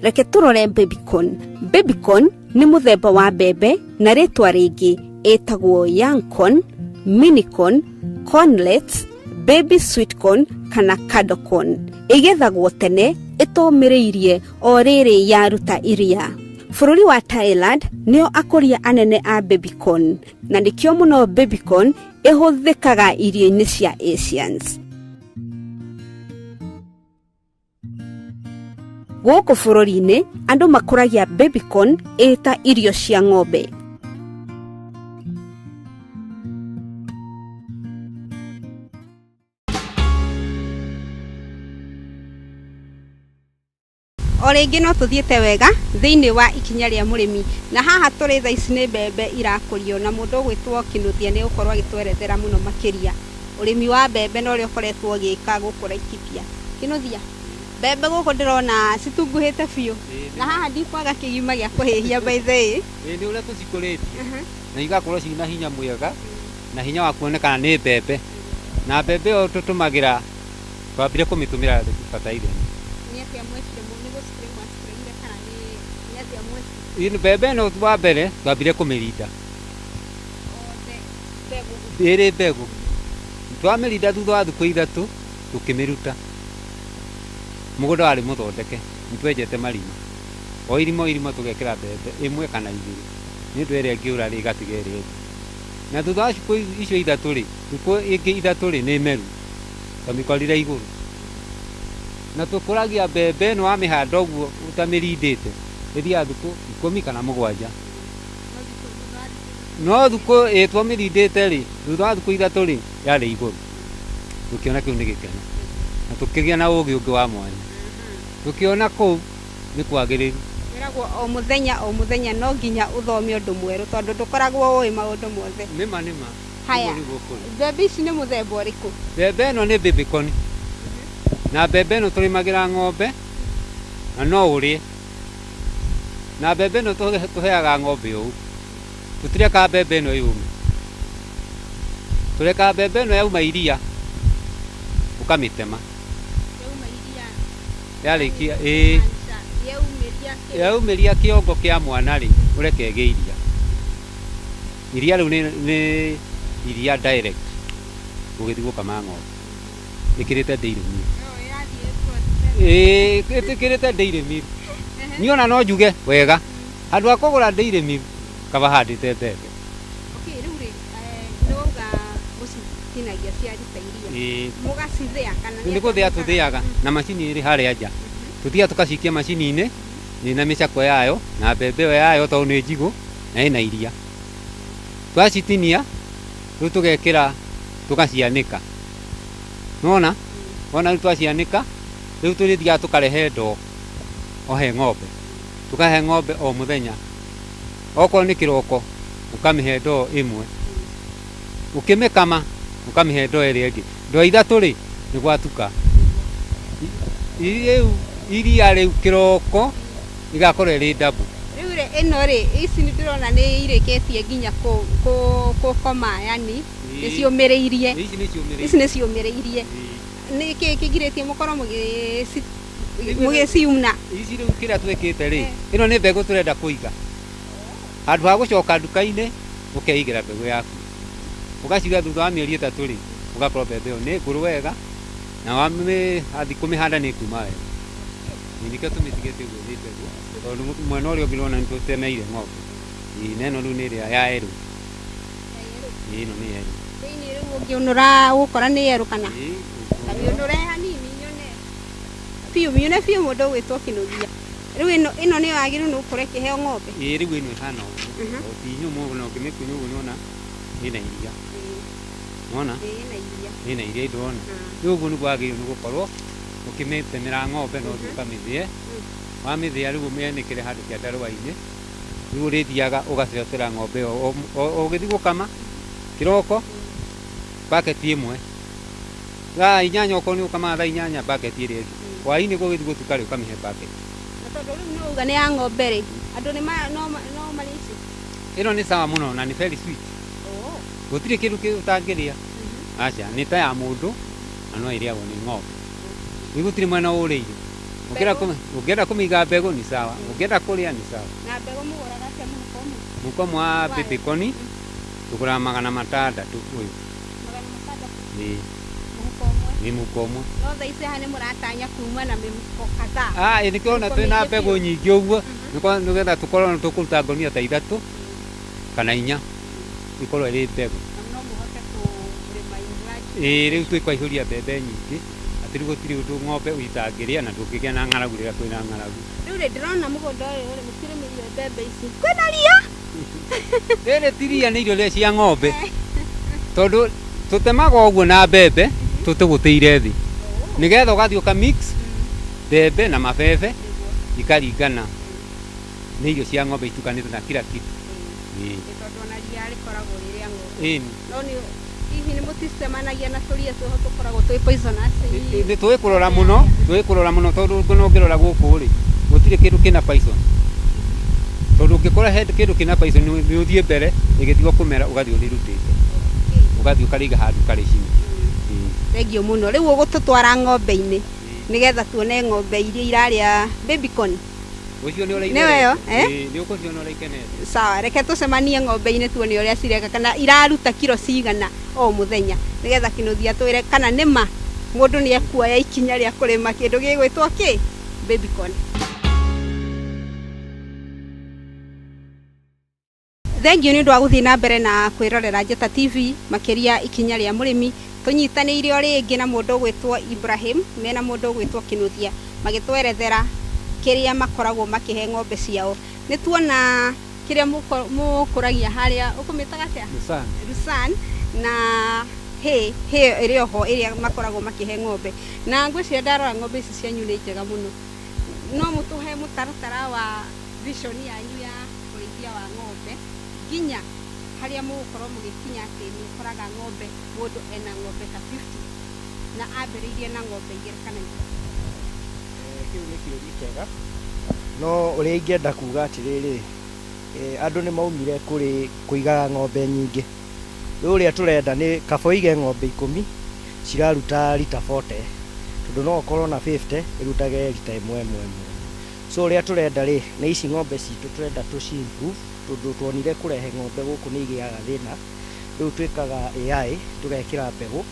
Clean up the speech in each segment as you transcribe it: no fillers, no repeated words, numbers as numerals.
Reke tũrore baby corn. Baby corn nĩ mũthemba wa mbembe na rĩtwa rĩngĩ ĩtagwo young corn, mini corn, cornlets, baby sweet corn kana cado corn. Ĩgethagwo tene ĩtomĩrĩirie o rĩrĩ yaruta iria. Bũrũri wa Thailand nĩo akũria anene a baby corn na nĩkĩo mũno baby corn ĩhũthĩkaga irio-inĩ cia Asians. Gũkũ bũrũri-inĩ andũ makũragia baby corn ĩ ta irio cia ng'ombe. O rĩngĩ no tũthiĩte wega thĩinĩ wa ikinya rĩa mũrĩmi na haha tũrĩ thaa ici nĩ mbembe irakũrio na mũndũ ũgwĩtwo Kĩnuthia nĩ egũkorwo agĩtwerethera mũno makĩria ũrĩmi wa mbembe na ũrĩa ũkoretwo ũgĩka gũkũ Laikipia. Kĩnuthia, mbembe gũkũ ndĩrona citunguhĩte biũ na haha ndikwaga kĩgima gĩa kũhĩhia by the way. Ĩĩ nĩ ũrĩa tũcikũrĩtie na igakorwo ciĩna hinya mwega na hinya wa kuonekana nĩ mbembe. Na mbembe ĩyo tũtũmagĩra, twambire kũmĩtũmĩra bataraitha ĩno. Nĩ atĩa mwekire, nĩ gũ spray mwa spray ire kana nĩ atĩa mwekire? Mbembe ĩno wa mbere twambire kũmĩrinda. Ĩrĩ mbegũ. Twamĩrinda thutha wa thikũ ithatũ, tũkĩmĩruta. Mũgũnda warĩ mũthondeke, nĩ twenjete marima. O irima o irima tũgekĩra mbembe ĩmwe kana igĩrĩ, nĩ ũndũ ĩrĩa ĩngĩũra rĩ, ĩgatiga ĩrĩa ĩngĩ. Na thutha wa thikũ icio ithatũ rĩ, thikũ ĩngĩ ithatũ rĩ, nĩ meru, twamĩkorire igũrũ. Na tũkũragia mbembe ĩno wamĩhanda ũguo ũtamĩrindĩte, ĩthiaga thikũ ikũmi kana mũgwanja. No thikũ ĩ twamĩrindĩte rĩ, thutha wa thikũ ithatũ rĩ, yarĩ igũrũ. Tũkĩona kĩu nĩ gĩkeno. Na tũkĩgĩa na ũgĩ ũngĩ wa mwanya. Tũkĩona kũu nĩ kwagĩrĩru. Kwĩragwo o mũthenya o mũthenya no nginya ũthome ũndũ mwerũ tondũ ndũkoragwo ũĩ maũndũ mothe. Nĩma nĩma. Haya, Ũguo nĩguo kũrĩ. Mbembe ici nĩ mũthemba ũrĩkũ? Mbembe ĩno nĩ baby corn. Na mbembe ĩno tũrĩmagĩra ng'ombe na no ũrĩe. Na mbembe ĩno tũheaga ng'ombe ũũ, tũtirekaga mbembe ĩno yũme. Tũrekaga mbembe ĩno yauma iria, ũkamĩtema. Yauma iria. Yarĩkia, ĩĩ. Yaumĩria kĩrĩa? Yaumĩria kĩongo kĩa mwana rĩ, ũreke ĩgĩe iria. Iria rĩu nĩ iria direct ũgĩthiĩ gũkama ng'ombe. Ĩkĩrĩte dairy milk. Ĩĩ ĩkĩrĩte dairy milk. Niĩ ona no njuge wega, handũ ha kũgũra dairy milk, kaba handĩte mbembe. Okay, rĩu rĩ, nĩ wauga mũcitinagia ciaruta iria. Ĩĩ. Mũgacithĩa kana nĩ gũthĩa tũthĩaga na macini ĩrĩ harĩa nja. Tũthiaga tũgacikia macini-inĩ ĩna mĩcakwe yayo na mbembe ĩyo yayo tondũ nĩ njigũ na ĩna iria. Twacitinia rĩu tũgekĩra tũgacianĩka. Nĩwona? Wona rĩu twacianĩka, rĩu tũrĩthiaga tũkarehe ndoo o he ng'ombe. Tũkahe ng'ombe o mũthenya. Okorwo nĩ kĩroko, ũkamĩhe ndoo ĩmwe. Ũkĩmĩkama, ũkamĩhe ndoo ĩrĩa ĩngĩ. Ndoo ithatũ rĩ, nĩ gwatuka. Rĩu iria rĩu kĩroko rĩgakorwo rĩ double. Rĩu rĩ, ĩno rĩ, ici nĩ ndĩrona nĩ irĩkĩtie nginya kũkoma yani. Nĩ ciũmĩrĩirie. Ici nĩ ciũmĩrĩirie. Ici nĩ ciũmĩrĩirie. Nĩ kĩ kĩgirĩtie mũkorwo mũgĩciuna? Ici rĩu kĩrĩa twĩkĩte rĩ, ĩno nĩ mbegũ tũrenda kũiga. Handũ ha gũcoka nduka-inĩ, ũkeigĩra mbegũ yaku. Ũgaciga thutha wa mĩeri ĩtatũ rĩ, ũgakorwo mbembe ĩyo nĩ ngũrũ wega, na wathiĩ kũmĩhanda nĩ ĩkuma wega. Nĩkĩo tũmĩtigĩte ũguo ĩ mbegũ, tondũ mwena ũrĩa ũngĩ nĩwona nĩtũtemeire ng'ombe. Na ĩno rĩu nĩ ĩrĩa ya yerũ. Ĩĩ ĩno nĩ yerũ. Thĩinĩ rĩu ũngĩũnũra ũgũkora nĩ yerũ kana? Ĩĩ. Ta mĩũnũre hanini nyone. Biũ mĩũne biũ mũndũ ũgwĩtwo kĩnũthia. Rĩu ĩno ĩno nĩyo yagĩrĩirwo nĩ gũkorwo ĩkĩheo ng'ombe? Ĩĩ rĩu ĩno ĩhana ũguo. O ti nyũmũ ona ũngĩmĩkunya ũguo nĩwona ĩna iria. Nĩwona? Ĩĩ ĩna iria. Ĩna iria ndĩrona. Rĩu ũguo nĩguo wagĩrĩirwo nĩ gũkorwo ũkĩmĩtemera ng'ombe na ũthiĩ ũkamĩthĩe. Wamĩthĩa rĩu ũmĩanĩkĩre handũ kĩandarũa-inĩ. Rĩu ũrĩthiaga ũgacotera ng'ombe ĩyo ũgĩthiĩ gũkama kĩroko bucket ĩmwe, thaa inyanya okorwo nĩ ũkamaga thaa inyanya bucket ĩrĩa ĩngĩ, hwainĩ gũgĩthiĩ gũtuka rĩ ũkamĩhe bucket. Na tondũ rĩu nĩ wauga nĩ ya ng'ombe rĩ, andũ nĩ no marĩe ici? Ĩno nĩ sawa mũno na nĩ very sweet. Gũtirĩ kĩndũ ũtangĩrĩa, aca, nĩ ta ya mũndũ na no ĩrĩagwo nĩ ng'ombe. Rĩu gũtirĩ mwena ũrĩire. Ũngĩenda Mbegũ? Ũngĩenda kũmĩiga mbegũ ni sawa, ũngĩenda kũrĩa ni sawa. Na mbegũ mũgũraga atĩa mũhuko ũmwe? Mũhuko ũmwe wa Wayo. Baby corn tũgũraga 600 ũyũ. 600? Ĩĩ. Mũhuko ũmwe? Nĩ mũhuko ũmwe. No thaa ici haha nĩ mũratanya kuma na mĩhuko kadhaa? Ah, ĩ nĩkĩo ũrona Mĩhuko twĩna mĩingĩ mbegũ biũ. nyingĩ ũguo, nĩgetha tũkorwo tũkũruta ngonia ta 3 kana 4 ikorwo ĩrĩ mbegũ. Na no mũhote kũrĩma in large. Ĩĩ, rĩu twĩkwaihũria mbembe nyingĩ, atĩ rĩu gũtirĩ ũndũ ng'ombe itangĩrĩa na ndũngĩgĩa na ng'aragu rĩrĩa kwĩna ng'aragu. Rĩu rĩ, ndĩrona mũgũnda ũyũ rĩ, mũtirĩmĩire mbembe ici. Kwĩna ria? Rĩrĩ ti ria, nĩ irio rĩa cia ng'ombe. Tondũ tũtemaga ũguo na mbembe tũtũgũtĩire thĩ. Nĩgetha ũgathiĩ ũka mix mbembe na mabebe ikaringana nĩ irio cia ng'ombe itukanĩte na kila kitu. Ĩĩ. Nĩ tondũ ona ria rĩkoragwo rĩ rĩa ng'ombe. Ĩni. No nĩ hihi nĩ mũticemanagia na tũria twĩho tũkoragwo twĩ poisonous? Nĩ tũĩ kũrora mũno, tũĩ kũrora mũno, tondũ ũngĩrora gũkũ rĩ, gũtirĩ kĩndũ kĩna poison. Tondũ ũngĩkora he kĩndũ kĩna poison nĩ ũthiĩ mbere ĩgĩtigwo kũmera ũgathiĩ ũrĩrutĩte. Ũgathiĩ ũkarĩiga handũ karĩcine. Ĩĩ. Thengiũ mũno. Rĩu ũgũtũtwara ng'ombe-inĩ nĩgetha tuone ng'ombe iria irarĩa baby corn. Ũcio nĩ ũrĩa Nĩwe yo, eh? Ĩĩ, nĩ ũkũciona ũrĩa ikenete. Sawa, reke tũcemanie ng'ombe-inĩ tuone ũrĩa cireka kana iraruta kiro cigana o mũthenya, nĩgetha Kĩnuthia atwĩre kana nĩ ma mũndũ nĩ ekuoya ikinya rĩa kũrĩma kĩndũ gĩgwĩtwo kĩ? Baby corn. Thengiũ nĩ ũndũ wa gũthiĩ na mbere na kwĩrorera Njata TV, makĩria ikinya rĩa mũrĩmi. Tũnyitanĩire o rĩngĩ na mũndũ ũgwĩtwo Ibrahim mena mũndũ ũgwĩtwo Kĩnuthia magĩtwerethera kĩrĩa makoragwo makĩhe ng'ombe ciao. Nĩ tuona kĩrĩa mũkũragia harĩa, ũkũmĩtaga atĩa? Lucerne. Lucerne, na hay, hay ĩrĩ oho ĩrĩa makoragwo makĩhe ng'ombe. Na ngwĩciria ndarora ng'ombe ici cianyu nĩ njega mũno. No mũtũhe mũtaratara wa vision yanyu ya ũrĩithia wa ng'ombe nginya harĩa mũgũkorwo mũgĩkinya atĩ nĩ ũkoraga ng'ombe, mũndũ ena ng'ombe ta 50 na ambĩrĩirie na ng'ombe 2 kana 3. Kĩu nĩ kĩũria kĩega, no ũrĩa ingĩenda kuga atĩrĩrĩ, andũ nĩ maumire kũrĩ kũigaga ng'ombe nyingĩ. Rĩu ũrĩa tũrenda nĩ kaba ũige ng'ombe 10 ciraruta rita 40, tondũ no ũkorwo na 50 ĩrutage rita ĩmwe ĩmwe ĩmwe. So ũrĩa tũrenda rĩ, nĩ ici ng'ombe citũ tũrenda tũci improve, tondũ tuonire kũrehe ng'ombe gũkũ nĩ igĩaga thĩna. Rĩu twĩkaga AI, tũgekĩra mbegũ,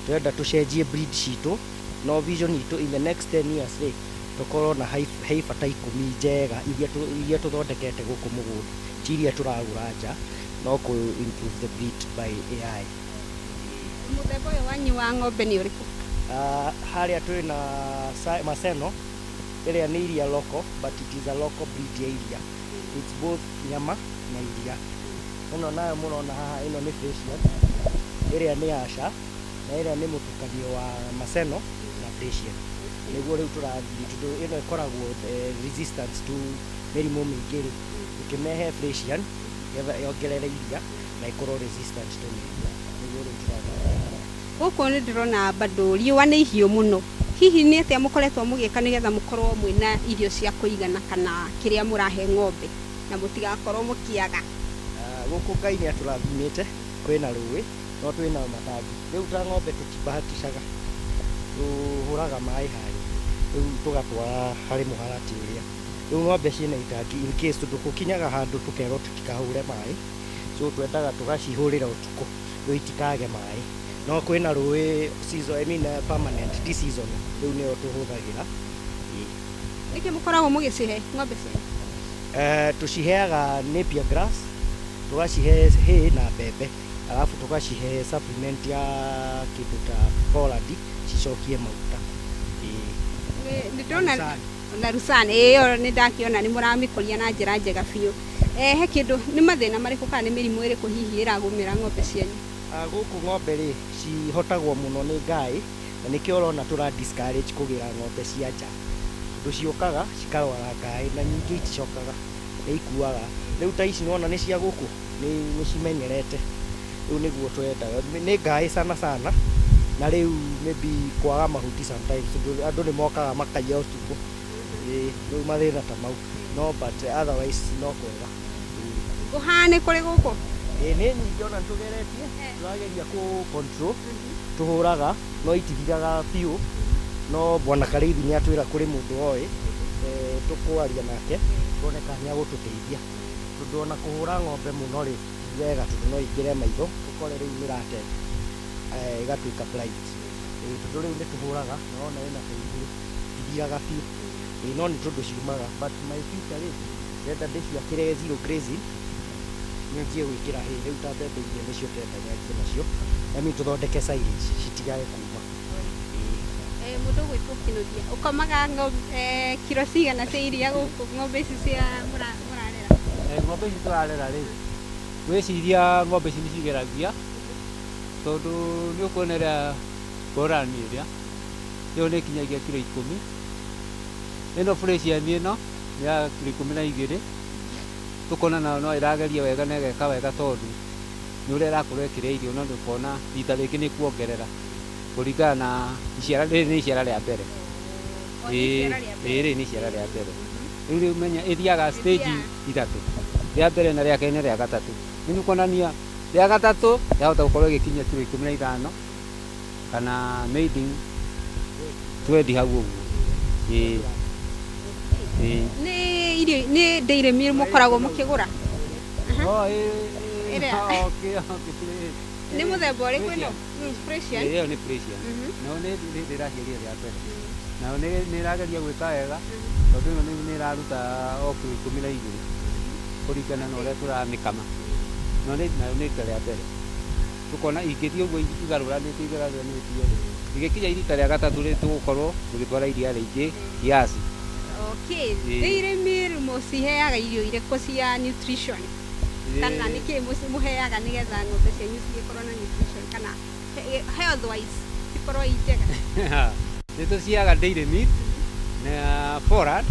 tũrenda tũcenjie breed citũ, no vision itũ in the next 10 years rĩ, tũkorwo na heifer ta 10 njega iria tũthondekete gũkũ mũgũnda, ti iria tũragũra nja, no kũ improve the breed by AI. Mũthemba ũyũ wanyu wa ng'ombe nĩ ũrĩkũ? Harĩa twĩ na Maseno, ĩrĩa nĩ iria local, but it is a local breed ya iria. It's both nyama na iria. Ĩno nayo mũrona haha, ĩno nĩ Friesian, ĩrĩa nĩ Asha, na ĩrĩa nĩ mũtukanio wa Maseno na Friesian. Nĩguo rĩu tũrathiĩ, tondũ ĩno ĩkoragwo resistance to mĩrimũ mĩingĩ rĩ, ũkĩmehe Friesian, nĩgetha yongerere iria na ĩkorwo resistant to mĩrimũ. Nĩguo rĩu tũrathiĩ. Gũkũ nĩ ndĩrona bado riũa nĩ ihiũ mũno. Hihi nĩ atĩa mũkoretwo mũgĩka nĩgetha mũkorwo mwĩna irio cia kũigana kana kĩrĩa mũrahe ng'ombe na mũtigakorwo mũkĩaga? Gũkũ Ngai nĩ atũrathimĩte, kwĩna rũĩ, no twĩna matangi. Rĩu ta ng'ombe tũtibahatishaga, tũhũraga maĩ harĩa, rĩu tũgatwara harĩ mũharatĩ ũrĩa. Rĩu ng'ombe ciĩna itangi in case, tondũ gũkinyaga handũ tũkerwo tũtikahũre maĩ, so twendaga tũgacihũrĩra ũtukũ, rĩu itikage maĩ. No kwĩna rũĩ season, I mean, permanent, ti seasonal, rĩu nĩyo tũhũthagĩra. Nĩkĩ mũkoragwo mũgĩcihe ng'ombe cianyu? Tũciheaga napier grass, tũgacihe hay na mbembe, alafu tũgacihe supplement ya kĩndũ ta pollard cicokie maguta. Nĩ ndĩrona na Lucerne ĩyo nĩ ndakĩona nĩ mũramĩkũria na njĩra njega biũ. He kĩndũ, nĩ mathĩna marĩkũ kana nĩ mĩrimũ ĩrĩkũ hihi ĩragũmĩra ng'ombe cianyu? Gũkũ ng'ombe rĩ cihotagwo mũno nĩ ngaĩ, na nĩkĩo ũrona tũra discourage kũgĩra ng'ombe cia nja, tondũ ciũkaga cikarwara ngaĩ na nyingĩ iticokaga, nĩ ikuaga. Rĩu ta ici nĩwona nĩ cia gũkũ, nĩ cimenyerete, rĩu nĩguo twendaga. Nĩ ngaĩ sana sana, na rĩu maybe kwaga mahuti sometimes, tondũ andũ nĩ mokaga makaiya ũtukũ. Rĩu mathĩna ta mau, no but otherwise no kwega. Ngũha nĩ kũrĩ gũkũ? Nĩ nyingĩ ona nĩtũgeretie, tũrageria kũ control, tũhũraga no itithiraga biũ, No bwana Karĩithi nĩ atwĩra kũrĩ mũndũ oĩ, tũkwaria nake tuone kana nĩ agũtũteithia. Tondũ ona kũhũra ng'ombe mũno rĩ, ti wega tondũ no ĩingĩre maitho, ũkore rĩu nĩ ĩrate ĩgatuĩka blind. Tondũ rĩu nĩ tũhũraga na wona ĩna tũigũ ndithiraga biũ. No nĩ tondũ ciumaga but my future rĩ, ndĩrenda ndĩciakĩre zero grazing, nyanjie gwĩkĩra hay, rĩu ta mbembe iria nĩcio ndĩrenda nyanjie nacio, na niĩ tũthondeke silage citigage kuma. Mũndũ ũgwĩtwo Kĩnuthia, ũkamaga kiro cigana cia iria gũkũ ng'ombe ici cia mũrarera? Ng'ombe ici tũrarera rĩ, ngwĩciria ng'ombe ici nĩ cigeragia, tondũ nĩ ũkuona ĩrĩa ngũrani ĩrĩa, ĩyo nĩ ĩkinyagia kiro ikũmi, ĩno Friesian ĩno nĩ ya kiro 12, tũkona nayo no ĩrageria wega na ĩgeka wega tondũ nĩ ũrĩa ĩrakorwo ĩkĩrĩa irio na nĩ ũkona rita rĩngĩ nĩ ĩkuongerera kũringana na iciara, rĩrĩ nĩ iciara rĩa mbere. Ĩĩ rĩrĩ nĩ iciara rĩa mbere. Rĩu rĩu menya ĩthiaga stage ithatũ, rĩa mbere na rĩa kerĩ na rĩa gatatũ. Rĩu nĩ kuonania rĩa gatatũ yahota gũkorwo ĩgĩkinyia kiro 15 kana maybe 20 hau ũguo. Ĩĩ. Ĩĩ. Nĩ irio nĩ dairy meal mũkoragwo mũkĩgũra? Oh, ĩĩ. Ĩrĩa? Okay, okay. Nĩ mũthemba ũrĩkũ ĩno? Friesian. Ĩyo nĩ Friesian. Nayo nĩ hĩndĩ ĩraciarire rĩa mbere. Nayo nĩ ĩrageria gwĩka wega tondũ ĩno nĩ ĩraruta o kiro 12 kũringana na ũrĩa tũramĩkama. No nĩ nayo nĩ rita rĩa mbere. Tũkona ingĩthiĩ ũguo igarũranĩtio igarũranĩtio rĩ, igĩkinya rita rĩa gatatũ rĩ tũgũkorwo tũgĩtwara iria rĩingĩ kiasi. Okay, dairy meal mũciheaga irio irĩkũ cia nutrition? Kana nĩ kĩĩ mũheaga nĩgetha ng'ombe cianyu cigĩkorwo na nutrition kana health wise cikorwo i njega? Nĩ tũciheaga dairy meal na forward,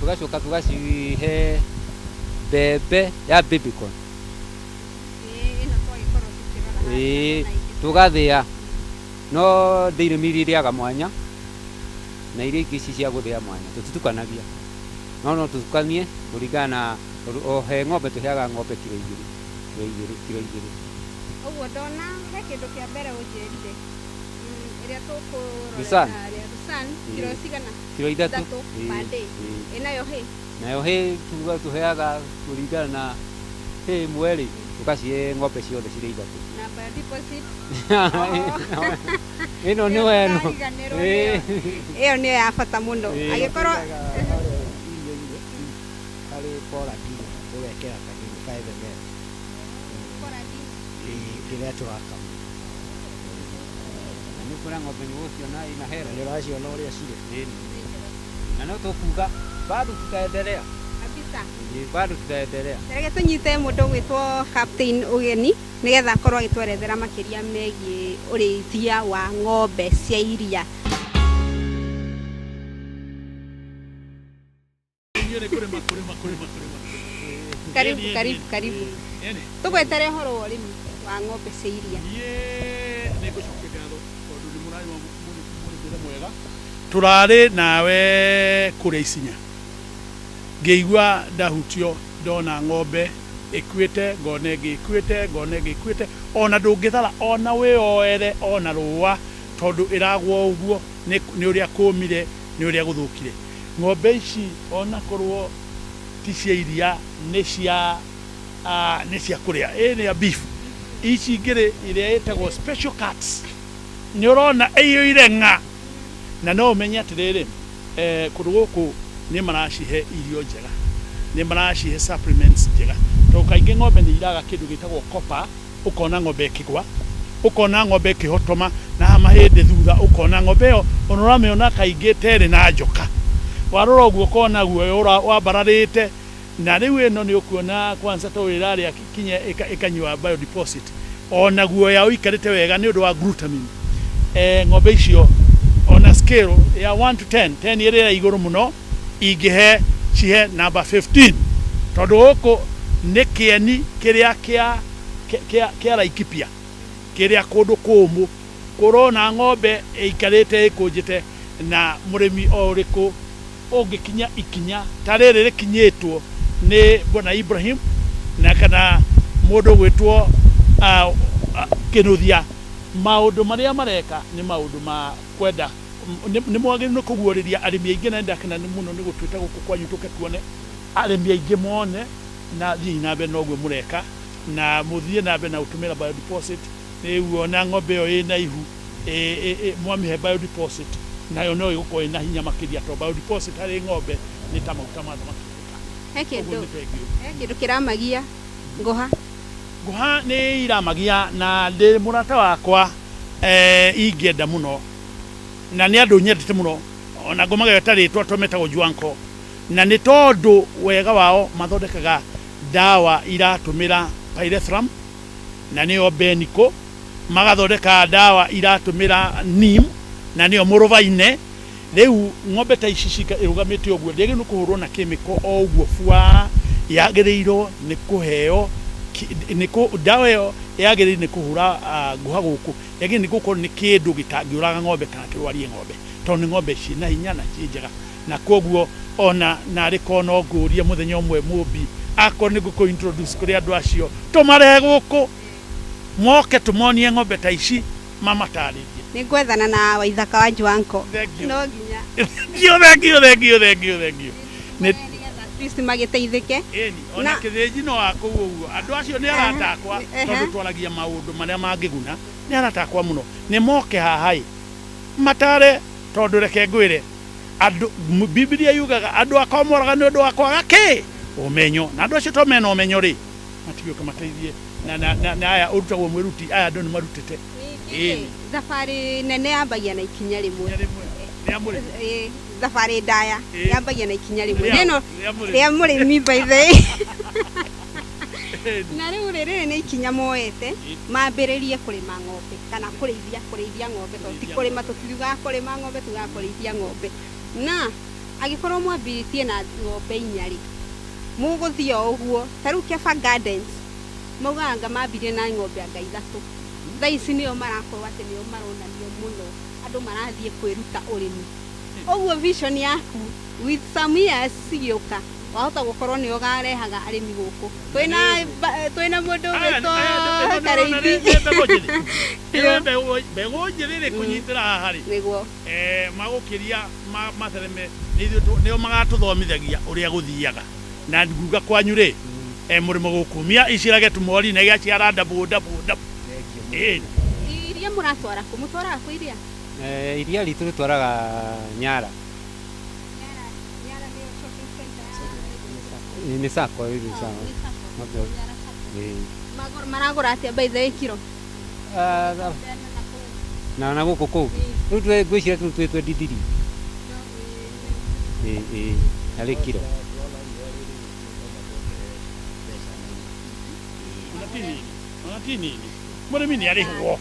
tũgacoka tũgacihe mbembe ya baby corn. Ĩno twagĩkorwo tũkĩrora haha Ĩĩ, na ingĩ. Tũgathĩa no dairy meal ĩrĩaga mwanya na iria ingĩ ici cia gũthĩa mwanya, tũtitukanagia, no no tũtukanie kũringana na tondũ o he ng'ombe tũheaga ng'ombe kiro 2, kiro 2, kiro 2. Ũguo ndona he kĩndũ kĩa mbere ũnjĩrire, ĩrĩa tũkũrorera Lucerne. harĩa, Lucerne, kiro cigana? Kiro 3. 3 per day. Ĩnayo hay? Nayo hay tuga tũheaga kũringana na hay ĩmwe rĩ, tũkacihe ng'ombe ciothe cirĩ ithatũ. Na biodeposit. Ĩno nĩ weno. Ndariganĩrwo nĩyo. Ĩyo nĩyo ya bata mũno. Angĩkorwo Harĩa irio-inĩ, harĩ poland-inĩ, ũgekĩra kanini 5 ml. Ĩĩ, rĩrĩa tũrakama. Na nĩ ũkuona ng'ombe nĩ ũgũciona ina hera. Nĩ ũraciona ũrĩa cirĩ. Na no tũkuga bado tutaendelea. Kabisa. Ĩĩ, bado tutaendelea. Reke tũnyite mũndũ ũgwĩtwo Captain ũgeni nĩgetha akorwo agĩtwerethera makĩria megiĩ ũrĩithia wa ng'ombe cia iria. Niĩ nĩ kũrĩma kũrĩma kũrĩma kũrĩma. Karibu, Ĩni, karibu, ĩni. Karibu. Ĩni. Tũgwetere ũhoro wa ũrĩmi wa ng'ombe cia iria. Niĩ nĩ ngũcokia ngatho tondũ nĩ mũrarĩma mũrĩmĩre mwega. Tũrarĩ nawe kũrĩa Isinya. Ngĩigua ndahutio ndona ng'ombe ĩkuĩte, ngona ĩngĩ ĩkuĩte, ngona ĩngĩ ĩkuĩte, ona ndũngĩthara ona wĩyoere ona rũa tondũ ĩragwa ũguo nĩ ũrĩa kũmire, nĩ ũrĩa gũthũkire. Ng'ombe ici ona korwo ti cia iria, nĩ cia kũrĩa. Ĩ nĩ ya beef. Ici ingĩ rĩ, ĩrĩa ĩtagwo special cuts. Nĩ ũrona ĩiyũire ng'a. Na no ũmenye atĩrĩrĩ, kũndũ gũkũ nĩ maracihe irio njega, nĩ maracihe supplements njega. Tondũ kaingĩ ng'ombe nĩ iraga kĩndũ gĩtagwo copper, ũkona ng'ombe ĩkĩgwa, ũkona ng'ombe ĩkĩhotoma, na haha mahĩndĩ thutha ũkona ng'ombe ĩyo ona ũramĩona kaingĩ ta ĩrĩ na njoka. Warora ũguo ũkona guoya wambararĩte, na rĩu ĩno nĩ ũkuona kwanza tondũ ĩrarĩa kinya ĩkanyua biodeposit. Ona guoya ũikarĩte wega nĩ ũndũ wa glutamine. Ng'ombe icio ona scale ya 1 to 10, 10 ĩrĩ ya igũrũ mũno, ingĩhe cihe number 15. Tondũ gũkũ nĩ kĩeni kĩrĩa kĩa Laikipia, kĩrĩa kũndũ kũmũ, kũrona ng'ombe ĩikarĩte ĩkũnjĩte na mũrĩmi o ũrĩkũ ũngĩkinya ikinya ta rĩrĩ rĩkinyĩtwo nĩ Bwana Ibrahim na kana mũndũ ũgwĩtwo Kĩnuthia, maũndũ marĩa mareka nĩ maũndũ ma kwenda Nĩ mwagĩrĩirwo nĩ kũguũrĩria arĩmi aingĩ na nĩndakena mũno nĩ gũtwĩta gũkũ kwanyu tũke tuone arĩmi aingĩ mone na thiĩi na mbere na ũguo mũreka na mũthiĩ na mbere na gũtũmĩra biodeposit rĩu ona ng'ombe ĩyo ĩna ihu mwamĩhe biodeposit nayo no ĩgũkorwo ĩna hinya makĩria tondũ biodeposit harĩ ng'ombe nĩ ta maguta ma thamaki. He Ũguo kĩndũ nĩ thengiũ. He kĩndũ kĩramagia ngũha. Ngũha nĩ iramagia na ndĩ mũrata wakwa ingĩenda mũno na nĩ andũ nyendete mũno ona ngũmageta rĩtwa to metagwo Juanko na nĩ tondũ wega wao mathondekaga ndawa iratũmĩra pyrethrum na nĩyo Beniko, magathondeka ndawa iratũmĩra neem na nĩyo mũrũbaine. Rĩu ng'ombe ta ici cika ĩrũgamĩte ũguo ndĩagĩrĩirwo nĩ kũhũrwo na kĩmĩko o ũguo bua, yagĩrĩirwo nĩ kũheo nĩ kũ ndawa ĩyo yagĩrĩire nĩ kũhũra ngũha gũkũ yagĩrĩire nĩ gũkorwo nĩ kĩndũ gĩtangĩũraga ng'ombe kana kĩrwarie ng'ombe tondũ nĩ ng'ombe ciĩna hinya na ciĩ njega na koguo ona narĩ korwo no ngũrie mũthenya ũmwe mũmbi akorwo nĩ ngũkũ introduce kũrĩ andũ acio tũmarehe gũkũ moke tũmonie ng'ombe ta ici mamatarĩrie. Nĩ ngwethana na Waithaka wa Juanko. Thank you. No nginya. Thank you, thank you, thank you, thank you, thank you. Nĩ At least magĩteithĩke. Ĩni, ona kĩthĩnji no wa kũu ũguo. Andũ acio nĩ arata akwa tondũ twaragia maũndũ marĩa mangĩguna. Nĩ arata akwa mũno. Nĩ moke haha ĩ. Matare tondũ reke ngwĩre andũ Bibilia yugaga andũ akwa moraga nĩ ũndũ wa kwaga kĩ? Ũmenyo. Na andũ acio to mena ũmenyo rĩ, matigĩũke mateithie. Na, na, na, na aya ũrutagwo mwĩruti, aya andũ nĩ marutĩte. Ningĩ thabarĩ nene yambagia na ikinya rĩmwe. Rĩa mũrĩmi. Ĩĩ, thabarĩ ndaya yambagia na ikinya rĩmwe. Rĩa- Rĩno rĩa mũrĩmi. rĩa mũrĩmi by the way. Na rĩu rĩ, rĩrĩ nĩ ikinya moete mambĩrĩrie kũrĩma ng'ombe kana kũrĩithia kũrĩithia ng'ombe tondũ ti kũrĩma tũtiugaga kũrĩma ng'ombe tugaga kũrĩithia ng'ombe. Na angĩkorwo mwambĩrĩtie na ng'ombe inya rĩ, mũgũthiĩ o ũguo ta rĩu Kefa Gardens maugaga anga mambirie na ng'ombe anga ithatũ. Thaa ici nĩo marakorwo atĩ nĩo maronanio mũno andũ marathiĩ kwĩruta ũrĩmi. Ũguo vision yaku with some years cigĩũka wahota gũkorwo nĩ ũgarehaga arĩmi gũkũ. Twĩna twĩna mũndũ ũgwĩtwo Karĩithi. Ĩno mbegũ njĩthĩ rĩ kũnyitĩra haha rĩ Nĩguo. Magũkĩria mathereme nĩ ithuĩ nĩo magatũthomithagia ũrĩa gũthiaga na nguga kwanyu rĩ mũrĩmo gũkumia icirage tumori na igaciara ndabu ndabu ndabu. Ĩĩ. Iria mũratwara kũ? Mũtwaraga kũ iria? Iria ritũ rĩtwaraga Nyara. Nyara nĩyo shopping center ya Nĩ sacco, ĩĩ, nĩ Oh, sacco. nĩ sacco. Okay. Nyara sacco. Ĩĩ. Maragũra atĩa by the way kiro? Na gũkũ kũngĩ. Rĩu ngwĩciria rĩu twĩ 23. Ĩĩ, ĩĩ, harĩ kiro. Ona ti nini, ona ti nini. Mũrĩmi nĩ arĩhwo.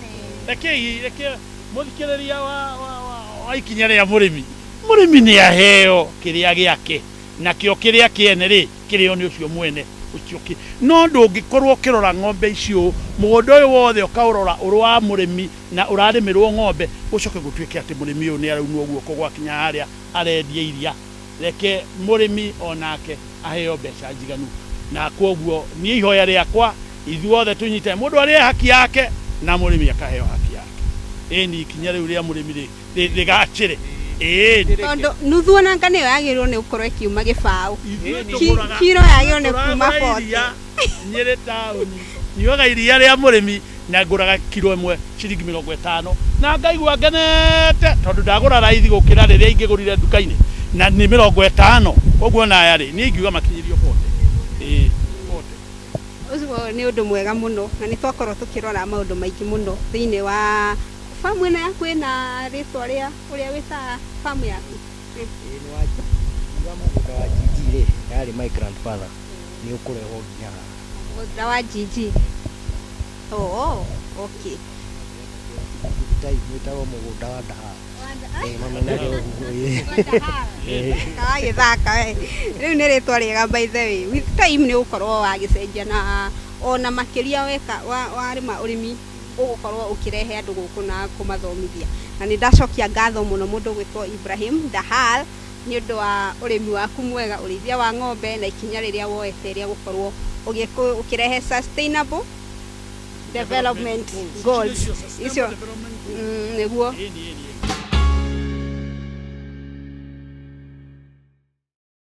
Rekei reke mũthikĩrĩria wa ikinya rĩa mũrĩmi. Mũrĩmi nĩ aheo kĩrĩa gĩake nakĩo kĩrĩa kĩene rĩ kĩrĩo nĩ ũcio mwene ũcio kĩ no ndũngĩkorwo ũkĩrora ng'ombe icio mũgũnda ũyũ wothe ũkaũrora ũrĩ wa mũrĩmi na ũrarĩmĩrwo ng'ombe ũcoke gũtuĩke atĩ mũrĩmi ũyũ nĩ araunwo guoko gwakinya harĩa arendia iria. Reke mũrĩmi onake aheo mbeca njiganu na kwoguo niĩ ihoya rĩakwa ithuothe tũnyitane mũndũ arĩe haki yake na mũrĩmi akaheo haki yake. Ĩni ikinya rĩu rĩa mũrĩmi rĩgacĩre. Ĩni. Tondũ nuthu ona nga nĩyo yagĩrĩirwo nĩ gũkorwo ĩkiuma gĩbaũ. Ithuĩ tũgũraga Kiro yagĩrĩirwo nĩ kuma tũragũra 40. iria Nyĩrĩ taũni nyuaga iria rĩa mũrĩmi na ngũraga kiro ĩmwe ciringi 50 na ngaigua ngenete tondũ ndagũra raithi gũkĩra rĩrĩa ingĩgũrire nduka-inĩ na nĩ 50 koguo ona aya rĩ niĩ ingiuga makinyĩrio 40. Ĩĩ, 40. Ũcio nĩ ũndũ mwega mũno na nĩ twakorwo tũkĩrora maũndũ maingĩ mũno thĩinĩ wa famu ĩno yaku ĩna rĩtwa rĩa ũrĩa wĩtaga famu yaku. Ĩĩ nĩ wa ngiuga mũgũnda wa GG rĩ yarĩ my grandfather nĩ ũkũrehwo nginya haha. Mũgũnda wa GG. Oh, okay. Time wĩtagwo mũgũnda wa Ndaha. Ĩĩ mamenyage ũguo ĩĩ. Wagĩthaka we. Rĩu nĩ rĩtwa rĩega by the way. With time nĩ ũgũkorwo wagĩcenjia na ona makĩria weka warĩma ũrĩmi ũgũkorwo ũkĩrehe andũ gũkũ na kũmathomithia. Na nĩ ndacokia ngatho mũno mũndũ ũgwĩtwo Ibrahim Dahal nĩ ũndũ wa ũrĩmi waku mwega, ũrĩithia wa ng'ombe na ikinya rĩrĩa woete rĩa gũkorwo ũkĩrehe sustainable development goals. Icio nĩguo. Ĩni, ĩni, ĩni.